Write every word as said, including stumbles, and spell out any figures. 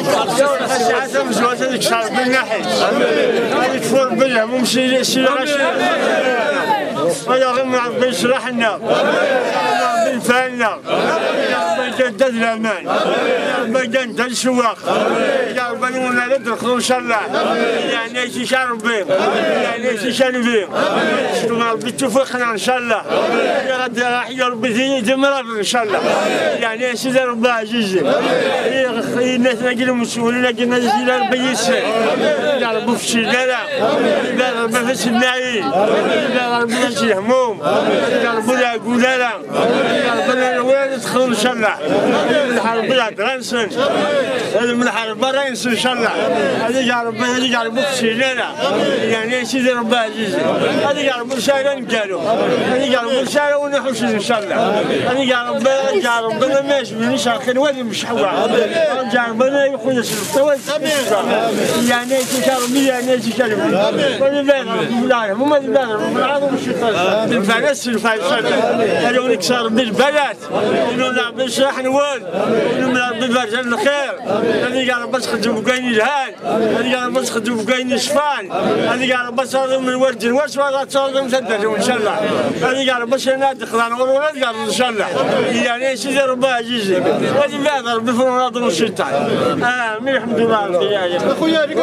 Sɛa tamezwarut ad ikser Rebbi nnaḥis. Ad ikfu Rebbi lehmum si si lɣaci. Ad aɣ-im Rebbi leslaḥ-nneɣ. Rebbi lfal-nneɣ. Rebbi ganda d laman. Rebbi ganda d ccewweq. Ya Rebbi ad nwun ara d-nexḍu ncallah. Yeɛni-k a Rebbi. Yeɛni-k a Rebbi. Rebbi ttufiqen ncallah. Ya Rebbi di di mraḍ ncallah. Yeɛni a Sidi Rebbi ɛzizen. Yenna-ten-agi lmuswelin-agi ma yezzi la Rebbi yis-sen. Ya Rebbi ur feclen ara. Ya Rebbi ur feclen ara. Ya Rebbi ur feclen ara. Ya Rebbi ur ɛeggun ara. Ya Rebbi ad nwun ara d-nexḍu ncallah. Ad mlḥ Rebbi lhedra-nsen. Ad mlḥ Rebbi ṛṛay-nsen ncallah. Ad ig Rebbi, ad ig Rebbi ur feclen ara. Yeɛni a Sidi Rebbi ɛzizen. Ad ig Rebbi ur nesɛi ara aneggaru. Ad ig Rebbi ur nesɛi ara win iḥuccen ncallah. Ad ig Rebbi, ad ig Rebbi ma yecben icerqin wad imceḥwa. Ad ig Rebbi ma yuḥu-yas lfeṭṭa wad imceḥwa. Yeɛni a Sidi Rebbi, yeɛni a Sidi Rebbi. Wad ibaɛed Rebbi fell-aɣ, wad ibaɛed Rebbi fell-aɣ, wad ibaɛed Rebbi fell-aɣ. Ad wen-ikkes Rebbi lbalat. Ad wen-icreḥ nnwal. Ad wen-Rebbi ibarek lxir. Ad ig Rebbi ad txeddmem deg wayen yelhan. Ad ig Rebbi ad txeddmem deg wayen yeṣfan. Ad ig Rebbi ad tɛerḍem lwaldin war ttɛerḍem taddart ncallah. Ad ig Rebbi ad d-iqḍan ɣur-wen ad yerḍ ncallah. Yeɛni a Sidi Rebbi ɛzizen. Ad ibaɛed Rebbi fell-awen aḍru n cciṭan. Amin, lḥemdullah Rebbi yeɛni.